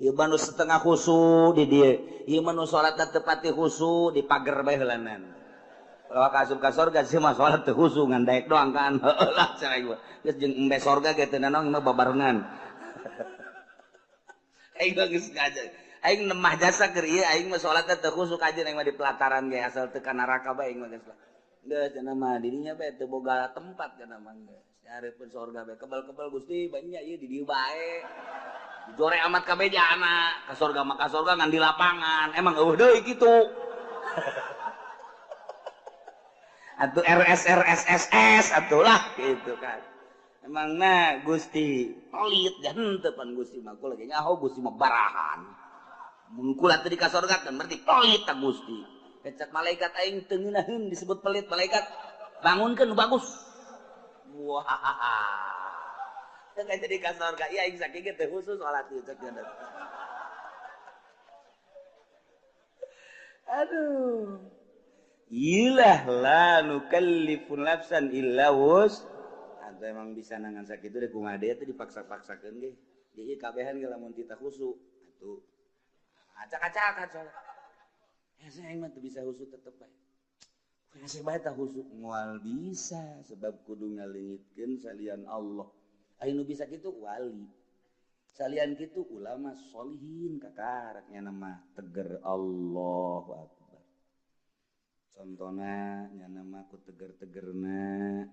Ieu mah nu setengah khusu di dieu. Ieu mah nu salatna teu pati khusu di pager bae heulanan. Kalau ka asup ka sorga sih mah salat teu khusu ngan daek doang kan. Heueuh lah cenah ieu. Geus jeung embe sorga ge teu nanaon mah babarengan. Aing mah geus ngajar. Aing nemah jasa keur ieu aing mah salatna teu khusu kajeun aing mah di pelataran ge asal teu ka neraka bae aing mah geus lah. Geus cenah mah dirinya bae teu boga tempat cenah mah geus. Hareupeun sorga bae kebal-kebal Gusti banyak ieu di dieu bae. Jore amat kabeh jana ka sorga mah ka sorga ngan di lapangan. Emang eueuh deui kitu. Atuh RS RS SS atuh lah gitu kan. Emang na Gusti pelit dan henteu pan Gusti mah kula ge nyaho Gusti mah barahan. Mun kula teu di ka sorga kan berarti pelit ta Gusti. Cek malaikat aing teu ngeunaheun disebut pelit malaikat. Bangunkeun nu bagus. Wah. Teu jadi ka sorga ieu aing sakieu ge teu khusus salat ieu cek. Aduh. Ilah la nukallifu nafsan illa wus. Atau emang bisa nangan sakitu deh kumaha deui teh dipaksa-paksakeun ge. Jadi kabehan ge lamun tita khusu atuh. Acak-acakan salat. Hese aing mah teu bisa khusu tetep bae. Hese bae tah khusu moal bisa sebab kudu ngaleungitkeun salian Allah. Aya nu bisa kitu wali. Salian kitu ulama sholihin kakaraknya nama teger Allahu Akbar. Contohna nya nama ku teger-tegerna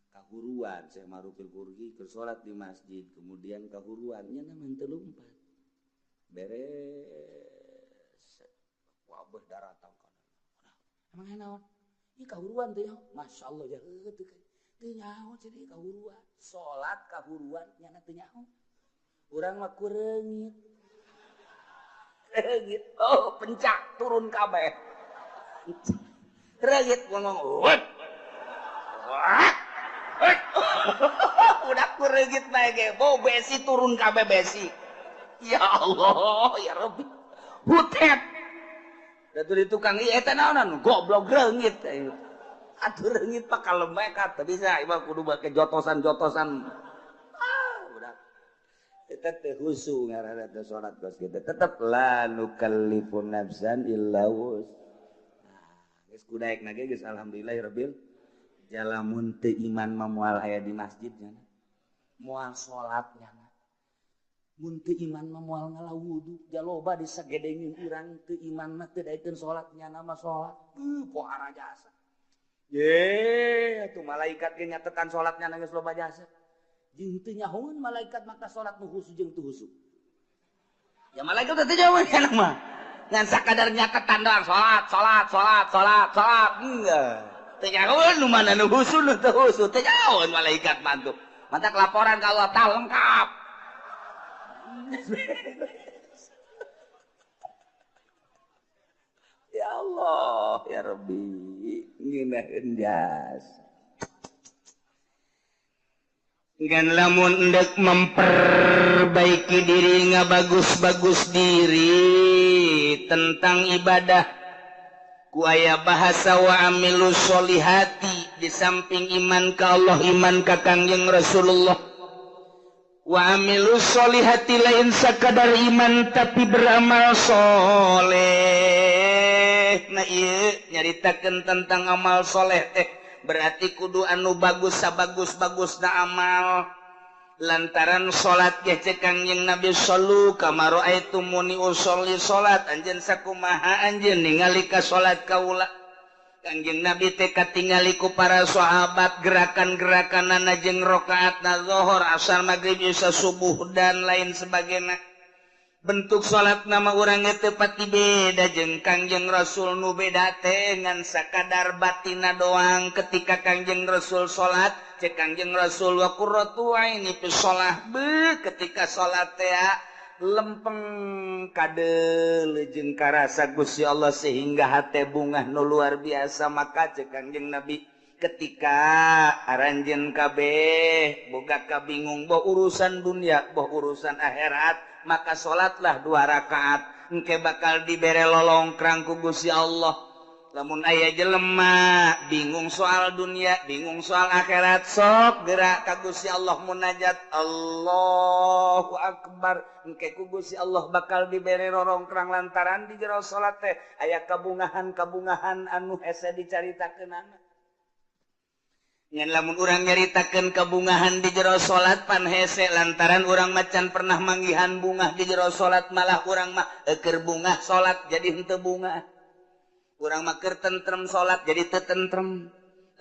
kahuruan Syekh Ma'rufil Qurhi keur salat di masjid kemudian kahuruan nya nama teu lumpat. Beres wabah daratang kana. Emang naon? Ieu kahuruan teh masyaallah ya heueuh teu teu nyaho cenah kahuruan. Salat kahuruan nya teu nyaho. Urang mah kureungit. Reungit. Oh, pencak turun kabeh. Reungit ngomong, "Wet." Udah kureungit bae ge, bau besi turun kabeh besi. Ya Allah, ya Rabbi. Hutet. Da teu di tukang ieu eta naonan goblok reungit. Atuh reungit pak kalem bae ka teu bisa ieu mah kudu make jotosan-jotosan. Kita teu khusu ngaranna teh salat kos kitu. Tetep la nukallifu nafsan illa wus. Nah, geus kudaekna ge geus alhamdulillahirabbil jalamun teu iman mah moal aya di masjid nya. Moal salat nya. Mun teu iman mah moal ngala wudu, jaloba disagedengin urang teu iman mah teu daekeun salat nya mah salat. Pohara jasa. Ye, atuh malaikat ge nyatetan salatnya geus loba jasa. Jeung teu nyahoeun malaikat maka salat nu khusu jeung teu khusu. Ya malaikat teh jauh ya mah. Ngan sakadar nyatetan doang salat, salat, salat, salat, salat. Enggak. Teu nyahoeun nu mana nu khusu nu teu khusu, teu nyahoeun malaikat mah tuh. Mantak laporan ka Allah tah lengkap. Ya Allah, ya Rabbi, ngeunaheun jasa. Ngan lamun endek memperbaiki diri ngabagus-bagus diri tentang ibadah ku aya bahasa wa amilu sholihati di samping iman ka Allah iman ka Kangjeng Rasulullah wa amilu sholihati lain sakadar iman tapi beramal soleh. Nah ieu nyaritakeun tentang amal soleh teh berarti kudu anu bagus sabagus-bagusna amal lantaran salat ge cek Kangjeng Nabi sallu kama raaitumuni usolli salat anjeun sakumaha anjeun ningali ka salat kaula. Kangjeng Nabi teh katingali ku para sahabat gerakan-gerakanana jeung rakaatna zuhur, asar, magrib, isya, subuh dan lain sebagainya. Bentuk salat nama urang teu pati beda jeung Kangjeng Rasul nu beda teh ngan sakadar batina doang. Ketika Kangjeng Rasul salat cek Kangjeng Rasul wa qurratu aini fi shalah be ketika salat teh lempeng kadeuleu jeung karasa Gusti Allah sehingga hate bungah nu luar biasa. Maka cek Kangjeng Nabi ketika aranjeun kabeh boga kabingung boh urusan dunia boh urusan akhirat maka salatlah 2 rakaat engke bakal dibere lolongkrang ku Gusti Allah. Lamun aya jelema bingung soal dunia, bingung soal akhirat, sok gerak ka Gusti Allah munajat. Allahu akbar. Engke ku Gusti Allah bakal dibere rorongkrang lantaran di jero salat teh aya kabungahan-kabungahan anu hese dicaritakeunana. Ngan lamun urang nyaritakeun kabungahan di jero salat pan hese lantaran urang macan pernah manggihan bungah di jero salat, malah urang mah keur bungah salat jadi henteu bungah. Urang mah keur tentrem salat jadi teu tentrem.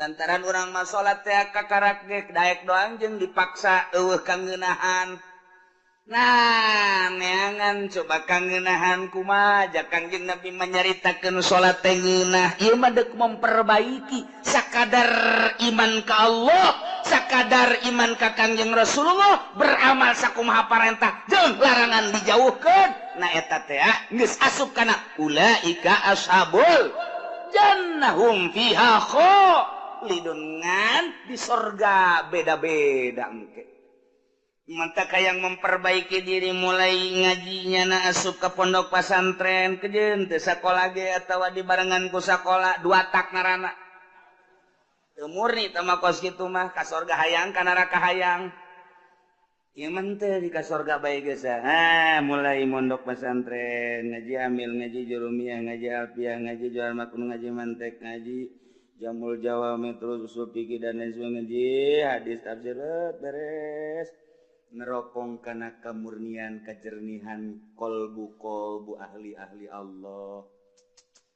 Lantaran urang mah salat teh kakarak ge daek doang jeung dipaksa eueuh kangeunahan. Nah, neangan coba kangeunahan kumaha ja Kangjeng Nabi manyaritakeun salat teh ngeunah. Ieu mah deuk memperbaiki sakadar iman ka Allah, sakadar iman ka Kangjeng Rasulullah, beramal sakumaha parentah jeung larangan dijauhkeun. Nah eta teh geus asup kana ulaika ashabul jannahum fiha khalidun, ngan di sorga beda-beda engke. Mantap yang memperbaiki diri mulai ngajinya na asup ke pondok pesantren kejeun teu sakola ge atawa dibarengan ku sakola dua tak ngaranna. Teu murni teh mah kos kitu mah ka sorga hayang ka neraka hayang. Ieu mah teu di ka sorga bae geus. Ha, mulai mondok pesantren, ngaji amil, ngaji jurumiyah, ngaji alfiah, ngaji jual makun, ngaji mantek, ngaji jamul jawami, terus usul fikih dan lain sebagainya, ngaji hadis tafsir beres. Neropong kana kemurnian kejernihan kolbu-kolbu ahli-ahli Allah.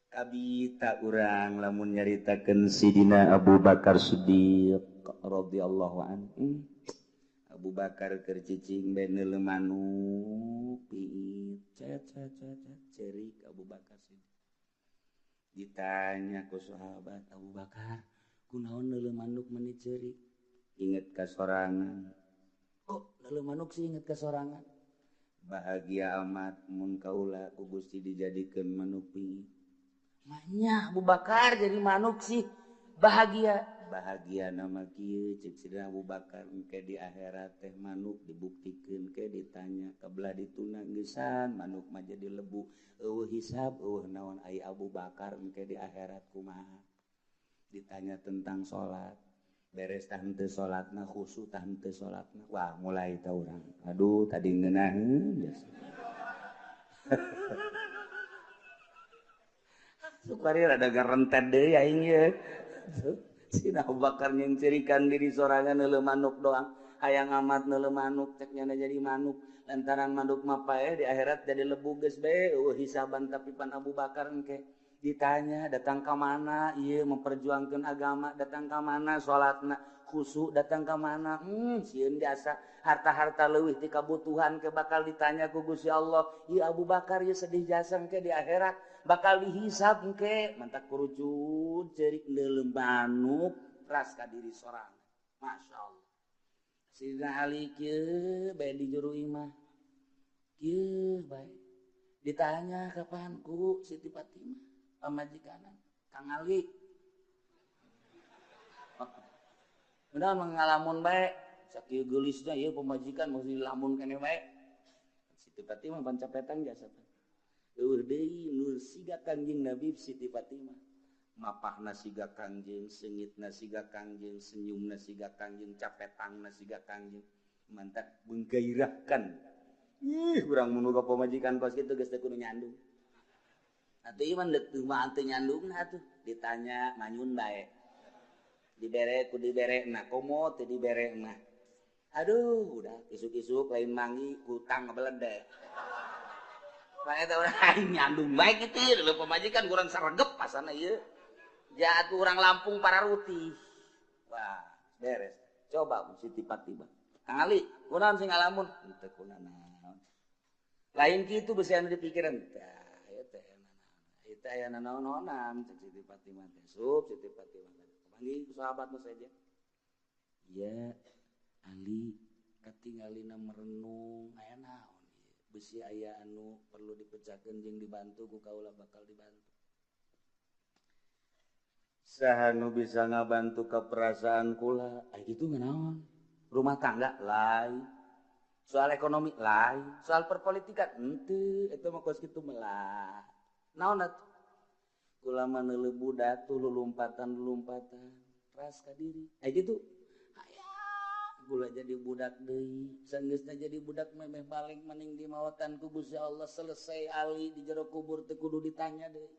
Kabita urang lamun nyaritakeun Sidina Abu Bakar Siddiq radhiyallahu anhu. Abu Bakar keur cicing bae neuleuh manuk piit cet cet cet cerik Abu Bakar Siddiq. Ditanya ku sahabat, Abu Bakar kunaon neuleuh manuk meuni ceurik? Inget ka sorangan. Kok lalu manuk sih inget kesorangan? Bahagia amat mun kaula ku Gusti dijadikeun manuk piit. Manya Abu Bakar jadi manuk sih bahagia. Bahagia nama kieu ceuk Sidina Abu Bakar engke di akhirat teh manuk dibuktikeun ke ditanya kabelah dituna geusan manuk mah jadi lebu eueuh hisab eueuh naon ai Abu Bakar engke di akhirat kumaha. Ditanya tentang salat. Beres tah henteu salatna khusyuk tah henteu salatna. Wah, mulai tah urang. Aduh, tadi ngeunaheun geus. Supari rada garentet deui aing ieu. Sina Abu Bakar nyeuncerikan diri sorangan neuleuh manuk doang. Hayang amat neuleuh manuk cek nyana jadi manuk. Lantaran manuk mah paeh di akhirat jadi lebu geus bae eueuh hisaban tapi pan Abu Bakar engke ditanya datang ke mana ieu memperjuangkan agama, datang ke mana salatna khusyuk, datang ke mana sieun jasa harta-harta leuwih ti kabutuhan ke bakal ditanya ku Gusti Allah. Ieu Abu Bakar ieu sedih jasa engke di akhirat bakal dihisab engke mantak kurucut ceurik neuleuh manuk ras ka diri sorangan. Masya Allah. Sidina Ali kieu bae di juru imah kieu bae ditanya kapan ku Siti Fatimah pamajikan Kang Ali. Udah mengalamun bae sakieu geulisna ieu pamajikan mesti lamun keneh bae. Siti Fatimah pancapetan jasa. Eueuh deui nu siga Kangjeng Nabi Siti Fatimah. Mapahna siga Kangjeng, seungitna siga Kangjeng, senyumna siga Kangjeng, capetangna siga Kangjeng. Mantap menggairahkan. Ih, urang mun boga pamajikan kos kitu geus teu kudu nyandung. Atuh ieu mah deuk teu mah teu nyandungna atuh ditanya manyun bae. Dibere ku dibere na komo teu dibere mah. Aduh, udah isuk-isuk lain mangi hutang ngebeledek. Bae teh urang aing nyandung bae kitu ieu leuh pamajikan kurang saregep pasana ieu. Jaat urang Lampung pararuti. Wah, beres. Coba Siti Fatimah. Kang Ali, kunaon sing ngalamun? Henteu kunaon. Lain kitu beusi anu dipikiran. Tah, ieu teh eta aya nanaon-naonan cek Siti Fatimah teh. Sup Siti Fatimah teh. Panggil ku sahabat nu saja. Ya, Ali katingalina merenung aya naon ieu? Beusi aya anu perlu dipecahkeun jeung dibantu ku kaula bakal dibantu. Saha nu bisa ngabantu ka perasaan kula? Ai kitu naon? Rumah tangga lain. Soal ekonomi lain, soal perpolitikan henteu, eta mah kos kitu melah. Naon atuh? Kula mah neuleuh budak tuh lulumpatan-lulumpatan ras ka diri. Aya kitu. Hayang kula jadi budak deui. Sanggeusna jadi budak memeh balik maning dimaotan ku Gusti Allah selesai ali di jero kubur teu kudu ditanya deui.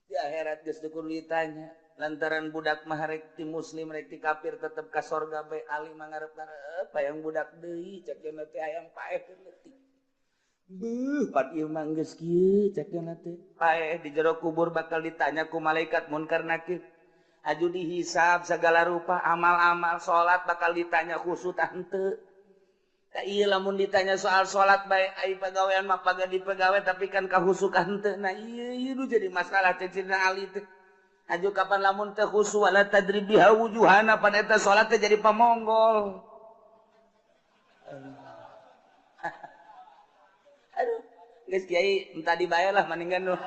Di akhirat geus teu kudu ditanya. Lantaran budak mah rek ti muslim rek ti kafir tetep ka sorga bae ali mah ngarep-ngarep hayang budak deui cek cenah teh hayang paeh teh leutik. Beuh pan ieu mah geus kieu cek cenah teh. Paeh di jero kubur bakal ditanya ku malaikat munkar nakir. Aju dihisab segala rupa amal-amal salat bakal ditanya khusyuk tah henteu. Tah ieu lamun ditanya soal salat bae ai pagawean mah paga dipegawe tapi kan kahusukan henteu. Nah ieu ieu nu jadi masalah cek cenah Ali teh. Aju kapan lamun teu khusyuk wala tadrib biha wujuhana pan eta salat teh jadi pamonggol. Aduh, geus kiai entah dibayar lah maningan nu.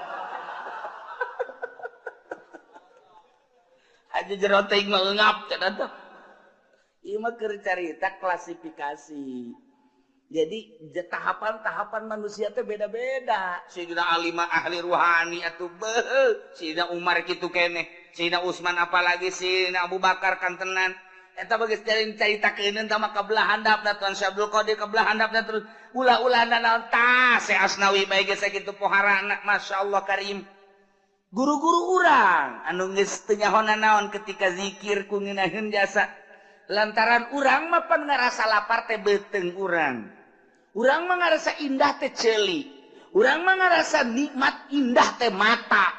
Aja jero teuing mah eungap cenah teh. Ieu mah keur carita klasifikasi. Jadi tahapan-tahapan manusia teh beda-beda. Sayyidina Ali mah ahli ruhani atuh beuh, Sayyidina Umar kitu keneh, Sayyidina Utsman apalagi Sayyidina Abu Bakar kantenan. Eta bageus caritakeun tah mah kabelah handapna Tuan Syekh Abdul Qadir kabelah handapna terus ulah-ulahna naon tah Syekh Asnawi bae geus sakitu poharana masyaallah karim. Guru-guru urang anu geus teu nyaho naon ketika zikir ku ngeunaheun jasa. Lantaran urang mah pan ngarasa lapar teh beuteung urang. Urang mah ngarasa indah teh ceuli. Urang mah ngarasa nikmat indah teh mata.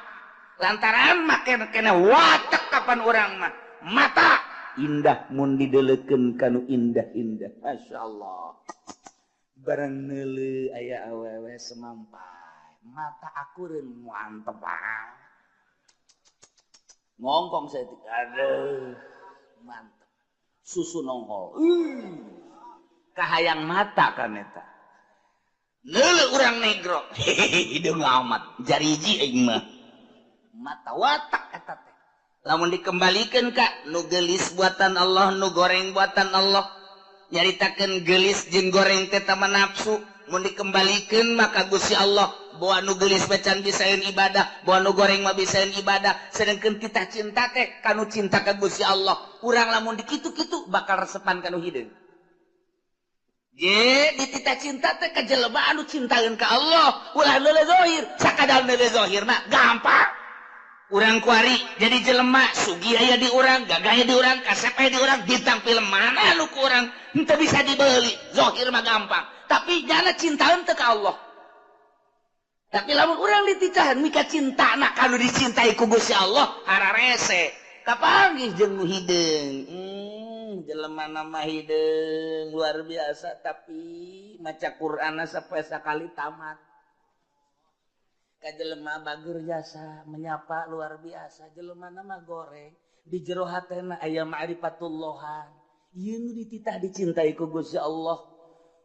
Lantaran mah kena watek kapan urang mah mata indah mun dideulekeun kanu indah-indah. Masyaallah. Barang neuleuh aya awewe semampai. Mata akureun mantep ah. Ngongkong saeutik. Aduh, mantep. Susu nongol. Kahayang mata kan eta. Neuleuh urang negro. Hideung amat jariji aing mah. Mata watak eta teh. Lamun dikembalikeun ka nu geulis buatan Allah, nu goreng buatan Allah. Nyaritakeun geulis jeung goreng teh tama nafsu. Mun dikembalikeun maka Gusti Allah boa nu geulis bacan bisaeun ibadah, boa nu goreng mah bisaeun ibadah. Sedengkeun titah cinta teh kanu cinta ka Gusti Allah. Urang lamun dikitu-kitu bakal resepan kanu hideung. Je dititah cinta teh ka jelema anu cintaeun ka Allah, ulah neuleuh zahir, sakadar neuleuh zahir mah gampang. Urang kuari jadi jelema sugih aya di urang, gagah aya di urang, kasep aya di urang, bintang film mana nu ku urang henteu bisa dibeli, zahir mah gampang. Tapi jana cintaeun teh ka Allah. Tapi lamun urang dititahan mika cintana kanu dicintai ku Gusti Allah, hararese. Kapanggih jeung nu hideung. Jelema nama hideung luar biasa tapi maca Qur'anna sapoe sakali tamat. Ka jelema bager jasa menyapa luar biasa, jelema nama goreng di jero hatena aya ma'rifatullahan. Ieu nu dititah dicintai ku Gusti Allah.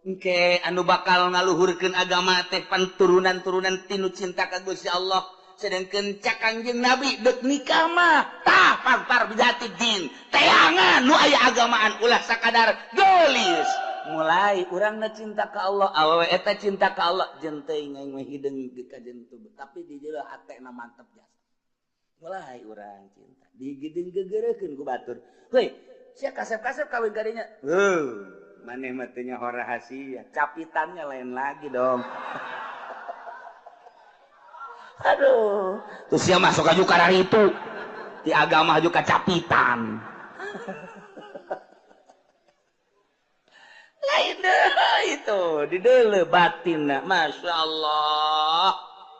Engke anu bakal ngaluhurkeun agama teh panturunan-turunan tinu cinta ka Gusti Allah. Sedangkeun cak Kangjeng Nabi deuk nikah mah tah pangpar bijati din. Teangan nu aya agamaan ulah sakadar geulis. Mulai urangna cinta ka Allah, awewe eta cinta ka Allah, jeung teuing aing mah hideung ka jeung teu, tapi di jero hatena mantep jasa. Mulai urang cinta, digideung gegereukeun ku batur. Heuy, sia kasep-kasep kawin kadinya. Heuh, maneh mah teu nyaho rahasia, capitannya lain lagi dong. Aduh, terus sia masuk aju kararitu. Di agama aju kacapitan. Lain deui itu, di deuleu batinna. Masya Allah.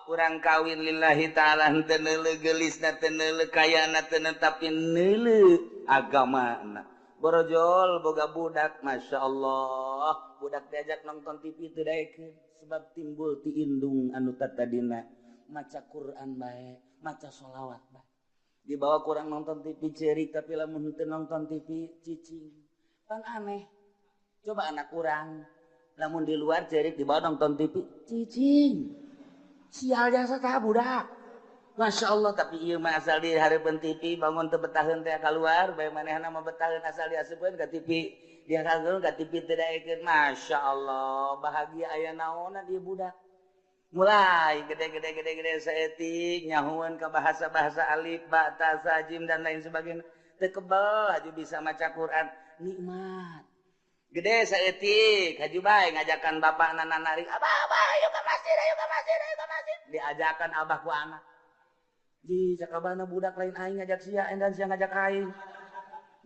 Urang kawin lillahi ta'ala henteu neuleuh geulisna, teu neuleuh kayana, teu tapi neuleuh agamana. Borojol boga budak, Masya Allah. Budak diajak nonton TV teu daekeun sebab timbul ti indung anu tatadina. Maca Quran bae, maca sholawat bae. Dibawa kurang nonton TV cerik tapi lamun henteu nonton TV cicing. Pan aneh. Coba anak kurang lamun di luar cerik dibawa nonton TV cicing. Sial jasa tah budak. Masya Allah tapi ieu mah asal di hareupeun TV bangun teu betaheun teh kaluar bae manehna mah betaheun asal diasupkeun ka TV. Dia kagel ka TV teu daekeun. Masya Allah bahagia aya naonna ieu budak. Mulai gede-gede gede-gede saeutik nyahueun ka bahasa-bahasa alif ba ta sa jim dan lain sebagainya. Teu kebel haju bisa maca Quran, nikmat. Gede saeutik haju bae ngajakan bapakna nanarik, "Abah, abah, ayo ka masjid, ayo ka masjid, ayo ka masjid." Diajakan abah ku anak. Ji, cak abahna budak lain aing ngajak sia, endan sia ngajak aing.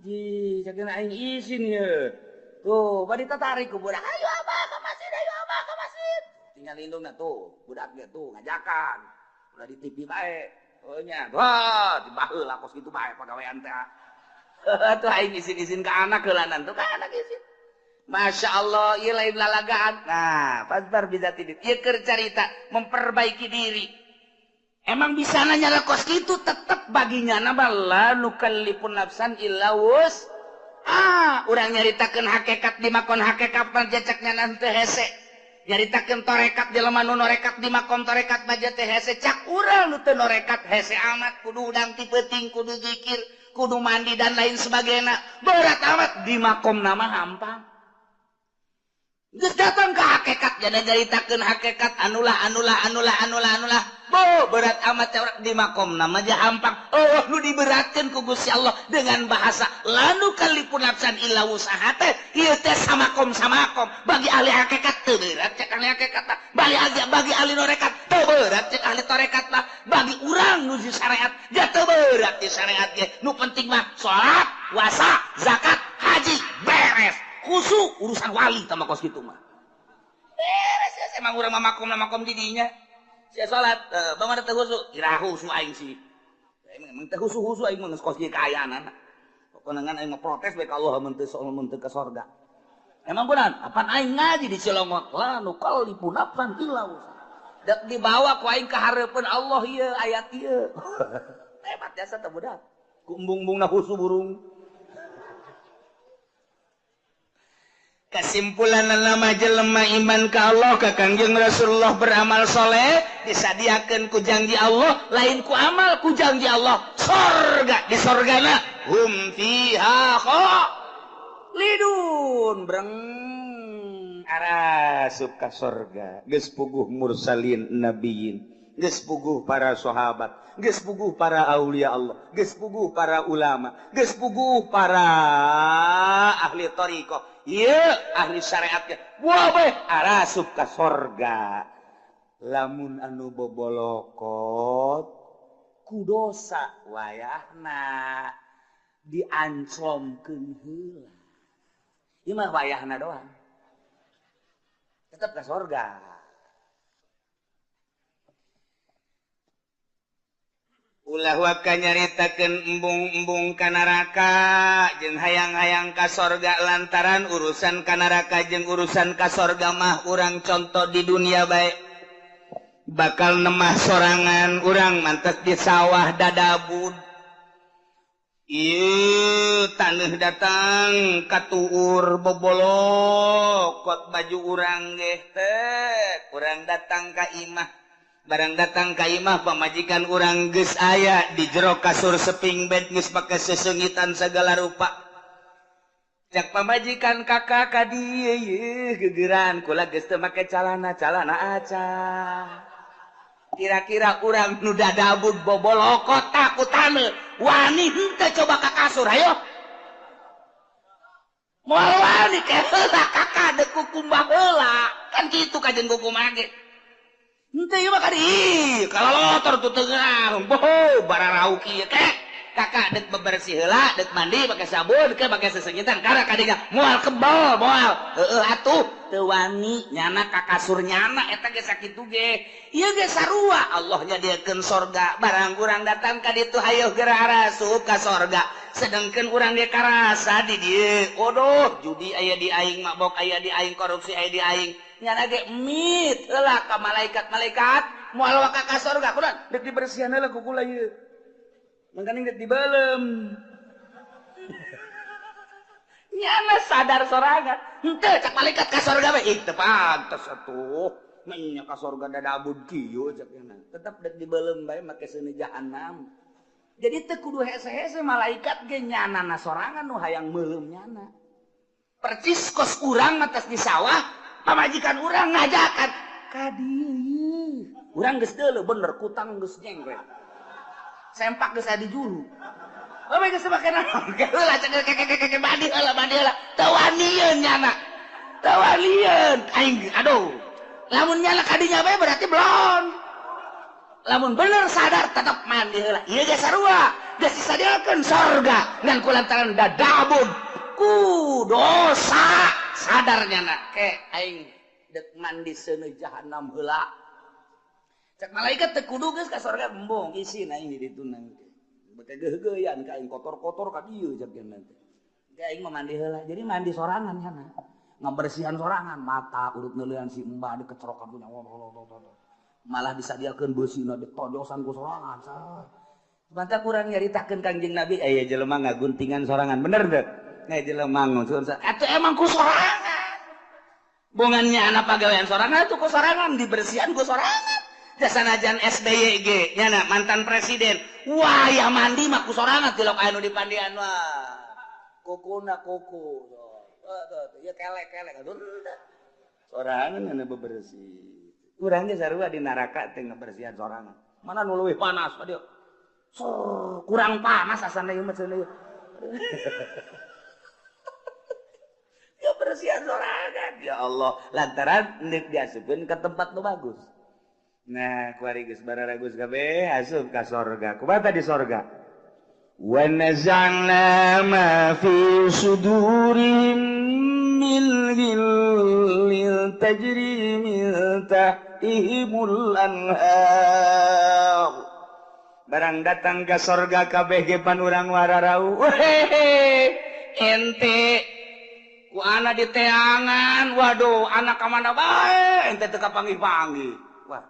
Ji, cak aing isin ye. Tuh, bari tatarik ku budak, "Ayo abah ka masjid, ayo abah ka masjid." Tinggal indungna tuh, budaknya tuh ngajakan. Udah di TV bae. Oh nya, wah, dibaheula kos kitu bae pagawean teh. Tuh aing izin-izin ke anak heulanan tuh ka anak izin. Masya Allah, ieu lain lalagaan. Nah, pasbar bisa tidik. Ieu keur carita memperbaiki diri. Emang bisa nanya kos kitu tetep baginya nama la nukallifun nafsan illa wus. Ah, urang nyaritakeun hakikat di makon hakikat panjacaknya nanti hese. Nyaritakeun torekat jelema nu norekat di makom torekat baja teh hese cak urang nu teu norekat hese amat kudu udang ti peuting kudu zikir kudu mandi dan lain sebagainya berat amat di makom nama hampang. Geus datang ke hakikat jadi nyaritakeun hakikat anulah anulah anulah anulah anulah bo berat amat cak di makom nama aja hampang. Oh nu diberatkeun ku Gusti Allah dengan bahasa lanu kalipun nafsan illa wusaha teh ieu teh samakom samakom bagi ahli hakikat teu berat cek ahli hakikat mah bagi ahli norekat teu berat cek ahli torekat mah bagi urang nu di syariat ja teu berat di syariat ge nu penting mah salat puasa zakat haji beres khusu urusan wali tambah kos kitu mah beres ya emang urang mah makom makom di dinya sia salat bang ada teu khusu ira khusu aing sih emang teu khusu khusu aing mah geus kos kieu kaayaanana pokona ngan aing mah protes bae ka Allah mun teu mun teu ka sorga emang benar apan aing ngaji di Cilongok la nukallifu nafsan illa wusaha dek dibawa ku aing ka hareupeun Allah ieu ayat ieu hebat jasa teh budak ku embung-embungna khusu burung. Kesimpulan nama jelema iman ka Allah ka Kangjeng Rasulullah beramal soleh disadiakeun ku janji Allah lain ku amal ku janji Allah sorga di sorgana hum fiha khalidun breng arasup ka sorga geus puguh mursalin nabiyin geus puguh para sahabat geus puguh para aulia Allah geus puguh para ulama geus puguh para ahli thariqah ieu ahli syariatnya wah bae arasup ka sorga lamun anu bobolokot ku dosa wayahna dianclomkeun heula ieu mah wayahna doang tetep ka sorga. Ulah waka nyaritakeun embung-embung ka neraka jeung hayang-hayang ka sorga lantaran urusan ka neraka jeung urusan ka sorga mah urang contoh di dunia bae bakal nemah sorangan urang mantes di sawah dadabud ieu taneuh datang katuur bobolokot baju urang geh teh urang datang ka imah barang datang ka imah pamajikan urang geus aya di jero kasur seping bed geus pake sesengitan segala rupa cak pamajikan kakak ka dieu yeuh gegeran kula geus teu make calana calana aca kira-kira urang nu dadabud bobolokot takutan wani henteu coba ka kasur hayo moal wani ke heula kakak deuk kukumbah heula kan kitu kajeun kukumbah ge henteu ieu mah kadi kalalotor tuh tengah boho bararau kieu kek kakak dek bebersih heula dek mandi pake sabun ke pake sesengitan karena kadinya moal kebal moal heueuh atuh teu wani nyana ka kasur nyana eta ge sakitu ge ieu ge sarua Allah nyadiakeun sorga barang urang datang ka ditu hayoh geura arasup ka sorga sedangkeun urang ge karasa di dieu odoh judi aya di aing mabok aya di aing korupsi aya di aing nyana ge mit heula ka malaikat-malaikat moal waka ka sorga kunaon deuk dibersihan heula ku kula ieu mangkaning deuk dibeuleum nyana sadar sorangan henteu cak malaikat ka sorga we ih teu pantes atuh nya ka sorga dadabud kieu cak nyana tetep deuk dibeuleum bae make seuneu jahanam jadi teu kudu hese-hese malaikat ge nyanana sorangan nu hayang meuleum nyana percis kos urang atas di sawah pamajikan urang ngajakan ka dieu Urang geus deuleu bener kutang geus nyengkrek. Sempak geus aya di juru. Bae geus make naon? Heula cek keke mandi heula mandi heula. Teu wanieun nyana. Teu wanieun aing aduh. Lamun nyana kadinya bae berarti belum. Lamun bener sadar tetap mandi heula. Ieu ge sarua, geus disadiakeun sorga ngan kulantaran dadabun ku dosa sadar nyana ke aing dek mandi seuneu jahanam heula. Cek malaikat teu kudu geus ka sorga embung isin aing di ditu nang. Beke geugeuyan ka aing kotor-kotor ka dieu cek nanti. Ke aing mah mandi heula. Jadi mandi sorangan nyana. Ngabersihan sorangan mata urut neuleuan si embah dikecerokan ku nyawa. Malah disadiakeun beusina ditojosan ku sorangan. Mantap kurang nyaritakeun Kangjeng Nabi aya jelema ngaguntingan sorangan bener teu? Nya jelema ngusun atuh emang ku sorangan. Bongannya anak pagawean sorangan atuh ku sorangan dibersihan ku sorangan. Jasanajan SBY ge nyana mantan presiden. Wah ya mandi mah ku sorangan tilok anu dipandian wah. Kukuna kuku. Tuh ya kelek-kelek aduh. Sorangan anu bebersih. Urang ge sarua di neraka teh ngabersihan sorangan. Mana nu leuwih panas aduh. So, kurang panas asana ieu mah cenah. Ya bersihan sorangan ya Allah lantaran deuk diasupkeun ka tempat nu bagus. Nah, kuari geus bararagus kabeh asup ka sorga. Kumaha di sorga? Wa naza'na ma fi sudurihim min ghillin tajri min tahtihimul anhar. Barang datang ka sorga kabeh ge pan urang wararau. Wehehe, ente ku ana diteangan, waduh anak ka mana bae ente teu kapanggih-panggih. Wah,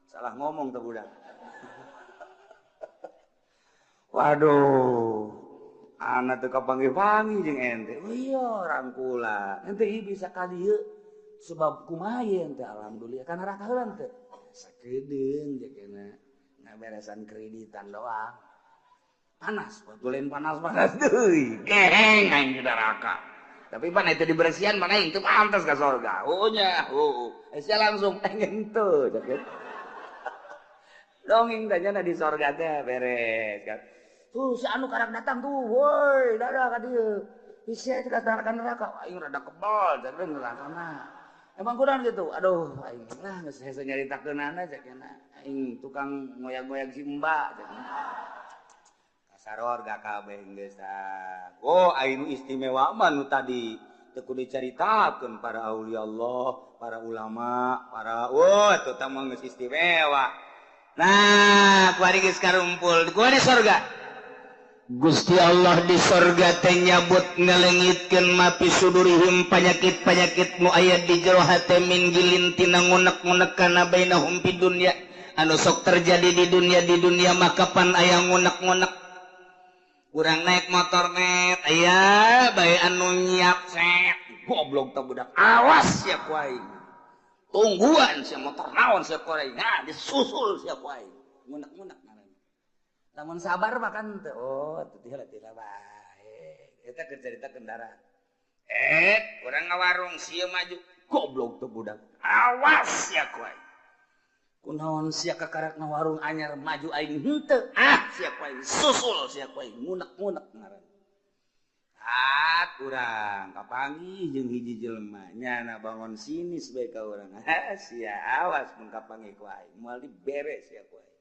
salah ngomong tuh budak. Waduh, anak teu kapanggih-panggih jeung ente. Oh iya, rangkula. Ente ieu bisa ka dieu sebab kumaha ente alhamdulillah kana neraka heula teu. Sakedeung jeung ngaberesan kreditan doang. Panas, batulen panas-panas deui. Geheng aing di neraka. Tapi pan itu dibersihan mana itu pantas ka sorga. Oh nya, oh. Sia langsung pengen teu. Dongeng tanya di sorga teh beres kan. Tuh si anu karang datang tuh, woi, dadah ka dieu. Bisa ka neraka, aing rada kebal, jadi neraka mah. Emang kurang gitu. Aduh, aing lah geus hese nyaritakeunana cek aing tukang ngoyag-ngoyag si Mbak cek. Kasaror gak kabeh geus tah. Oh, aing nu istimewa mah nu tadi teu kudu dicaritakeun para aulia Allah, para ulama, para oh eta tah mah geus istimewa. Nah, kuari geus karumpul, kuari sorga. Gusti Allah di sorga teh nyabut ngalengitkeun mapi sudurihim panyakit-panyakit nu aya di jero hate min gilin tina ngunek-ngunek kana bainahum fid dunya anu sok terjadi di dunia maka pan aya ngunek-ngunek. Urang naik motor net aya bae anu nyiap set goblok teh budak awas sia ku aing. Tungguan sia motor naon sia ku aing. Nah disusul sia ku aing. Ngunek-ngunek ngaranna. Lamun sabar mah kan teu oh teu teu bae. Eta keur carita kendaraan. Urang ngawarung sia maju goblok teh budak. Awas sia ku aing. Kunaon sia kakarak ngawarung anyar maju aing henteu. Ah sia ku aing susul sia ku aing ngunek-ngunek ngaranna. Ah kurang kapanggih jeung hiji jelema nyana bangun sinis bae ka urang. Ah sia awas mun kapanggih ku aing moal diberes sia ku aing.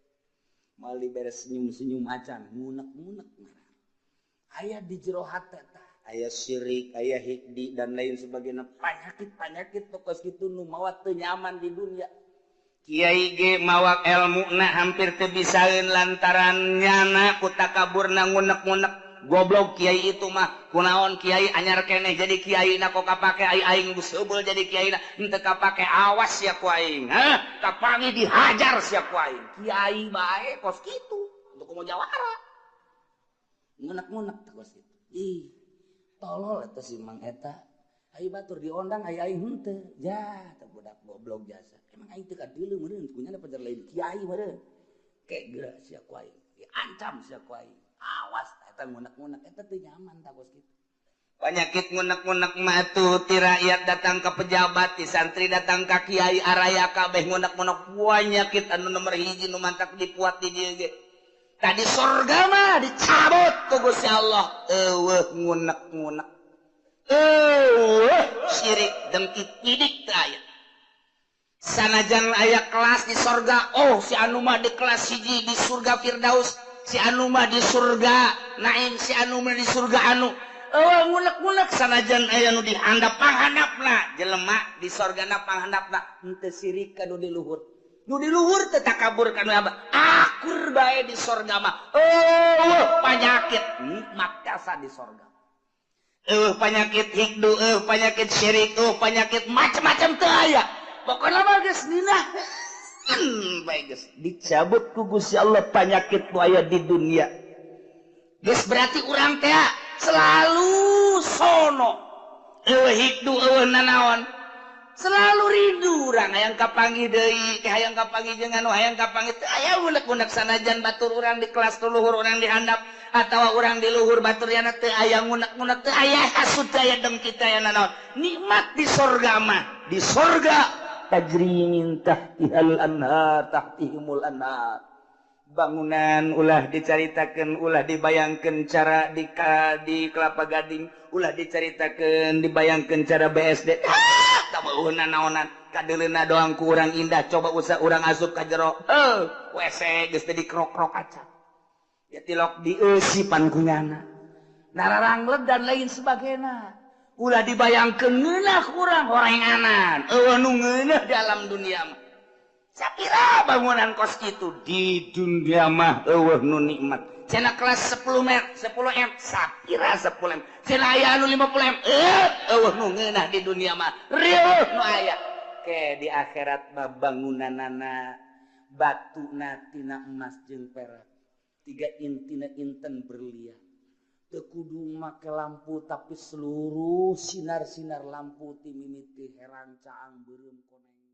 Moal diberes senyum-senyum acan ngunek-ngunek ngaranna. Aya di jero hate tah aya syirik, aya hikdi dan lain sebagainya panyakit-panyakit tokos kitu nu mawa teu nyaman di dunia. Kiai ge mawak elmuna hampir teu bisaeun lantaran nyana ku takaburna ngunek-ngunek. Goblok kiai itu mah kunaon kiai anyar keneh jadi kiai na kok kapake ai aing geus seubeuh jadi kiai na henteu kapake awas sia ku aing. Hah, kapangi dihajar sia ku aing. Kiai bae kos kitu untuk kumaha jawara. Ngunek-ngunek teh kos kitu. Ih, tolol eta si Mang eta. Ai batur diondang ai aing henteu. Ja, teh budak goblok jasa. Emang aing teu kadeuleu meureun kunyana pajar lain kiai meureun. Ke geura sia ku aing. Diancam sia ku aing. Awas eta ngunek-ngunek eta teu nyaman tah kos kitu. Penyakit ngunek-ngunek mah atuh ti rakyat datang ke pejabat, ti santri datang ka kiai, araya kabeh ngunek-ngunek penyakit anu nomor hiji nu mantak dipuat di dieu ge. Tadi sorga mah dicabut ku Gusti Allah, eueuh ngunek-ngunek. Eueuh syirik dengki pidik teu aya. Sanajan aya kelas di sorga, oh si anu mah di kelas hiji di surga Firdaus, si anu mah di surga Naim, si anu mah di surga anu. Eueuh ngunek-ngunek sanajan aya nu dihandap panghandapna, jelema di sorgana panghandapna henteu sirik ka nu di luhur. Nu di luhur teu takabur ka nu abah. Akur bae di sorga mah. Eueuh panyakit nikmat jasa di sorga. Eueuh panyakit hikdu, eueuh panyakit syirik, eueuh panyakit macam-macam teu aya. Pokona mah geus ngeunah. Bae geus dicabut ku Gusti Allah panyakit nu aya di dunia. Geus berarti urang teh selalu sono. Eueuh hikdu eueuh nanaon. Selalu rindu urang hayang kapanggih deui, hayang kapanggih jeung anu hayang kapanggih teu aya unek-unek sanajan batur urang di kelas luhur urang di handap atawa urang di luhur batur yana teu aya ngunek-ngunek teu aya hasud teu aya dengki teu aya nanaon. Nikmat di sorga mah, di sorga tajri min tahtihal anhar tahtihimul anhar. Bangunan ulah dicaritakeun, ulah dibayangkeun cara di Kelapa Gading, ulah dicaritakeun dibayangkeun cara BSD. Ah, naonan kadeuleuna doang ku urang indah, coba usah urang asup ka jero. WC geus teh dikrok-krok acan. Ya tilok dieusipan ku nyana. Nararanglet dan lain sebagainya. Ulah dibayangkeun ngeunah urang horenganan. Eueuh nu ngeunah di alam dunia mah. Sapira bangunan kos kitu di dunia mah eueuh nu nikmat. Cenah kelas 10 m, 10 m, sapira 10 m. Cenah aya anu 50 m, eueuh nu ngeunah di dunia mah. Rieuh nu aya. Ke di akhirat mah bangunanana batuna tina emas jeung perak. Tiga intina inten berlian. Teu kudu make lampu tapi seluruh sinar-sinar lampu ti mimiti herang caang beureum koneng.